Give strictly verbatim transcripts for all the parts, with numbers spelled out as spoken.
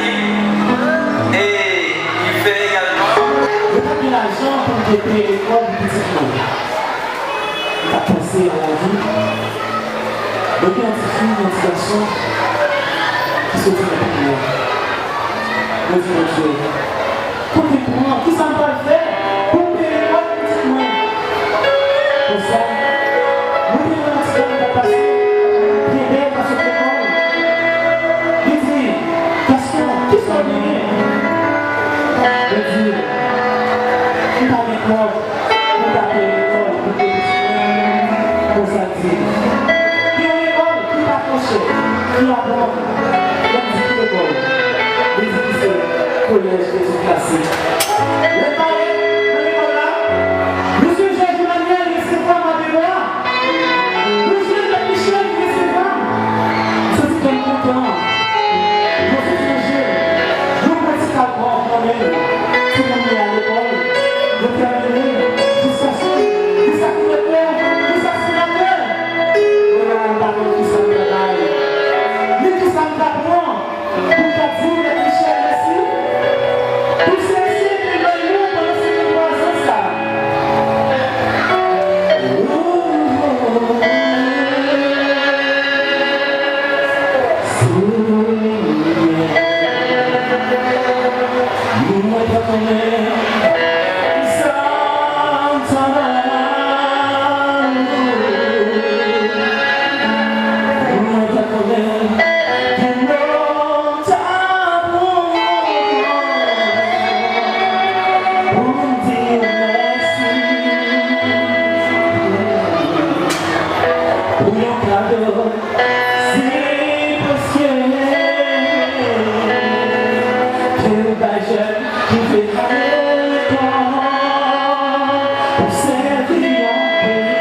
E li fè egalman. Yo pa gen lajan pou m te peye lekòl pou pitit mwen. M t ap panse a lavi. Mwen gen yon ti fi, yon ti gason ki soti nan peyi a. Mwen di, Bondye, kote pou mwen? Kisa m pral fè pou m peye lekòl pou pitit mwen? Konsa, mwen te wè yon ti dam k ap pase, byen bèl, k ap sot lekòl. Li di, Gaston, kisa w genyen? Mwen di, M pa gen kòb pou m ta peye lekòl pou de pitit mwen. Konsa l di, Gen yon lekòl ki pa twò chè, ki aprann. Mwen di, Ki lekòl? Li di, Ki se kolèj etid klasik. Lè m ale nan lekòl la, mesye Jòj Emanyèl resevwa m a de bra. Mwen jwenn Mèt Michèl ki resevwa m. M santi kè m kontan. Mwen sot ranje yon pwenti kalkòv nan men l. Timoun li a lekòl, yo te anmennen l jiskaske li sa direktè, li sa senatè. Mwen la, m pa konn kisa m pral bay. Ni kisa m pral pran. Pou m ta di Mèt Michèl mèsi pou sèvis li te bay nou pandan senk an twa zan sa. Mwen pa konnen sa m ta ba ou. Mwen pa konnen ki mo m ta pran pou m di w mèsi pou yon kado si presye ke w bay jèn ki vle ale lekòl pou sèvi yon peyi.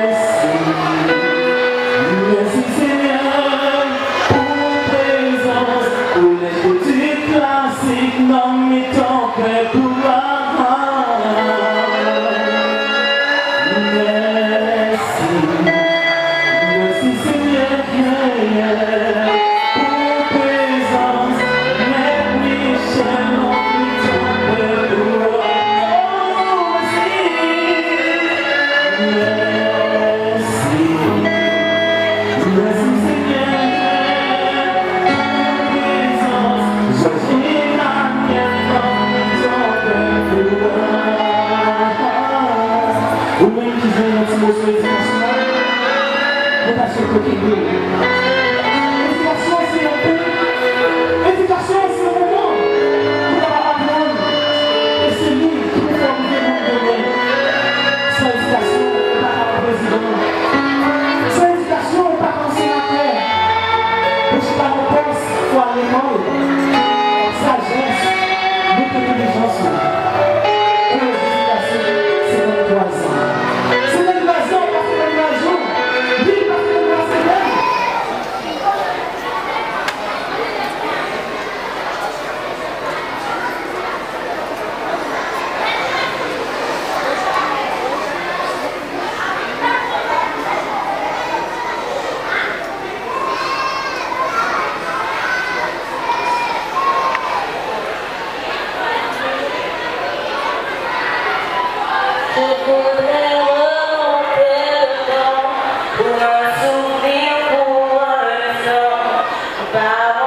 Mèsi, mèsi Senyè pou prezans ou. Lè etid klasik nan mitan pèp ou a. Mèsi, mèsi Senyè, pou prezans Mèt Michèl nan mitan pèp ou a. Mèsi, mèsi. Mèsi Senyè pou prezans Jòj Emanyèl nan mitan pèp ou a. Ou menm ki jwenn yon ti moso edikasyon, mwen ta swete w kenbe l. Edikasyon se yon pe, edikasyon se yon moman pou w kapab aprann. E se li ki pou fè w rive moun demen. San edikasyon, ou pa ka yon prezidan. San edikasyon, ou pa ka yon senatè. Pou chita nan pòs, fò al lekòl. Sajès, met entèlijans ou. Ou rejis pase senkanntwa zan. Senkanntwa zan, ou pa fè menm laj ou. Li pa fè menm laj ou. Je voudrais remonter le temps pour un souvenir, pour un instant. Pas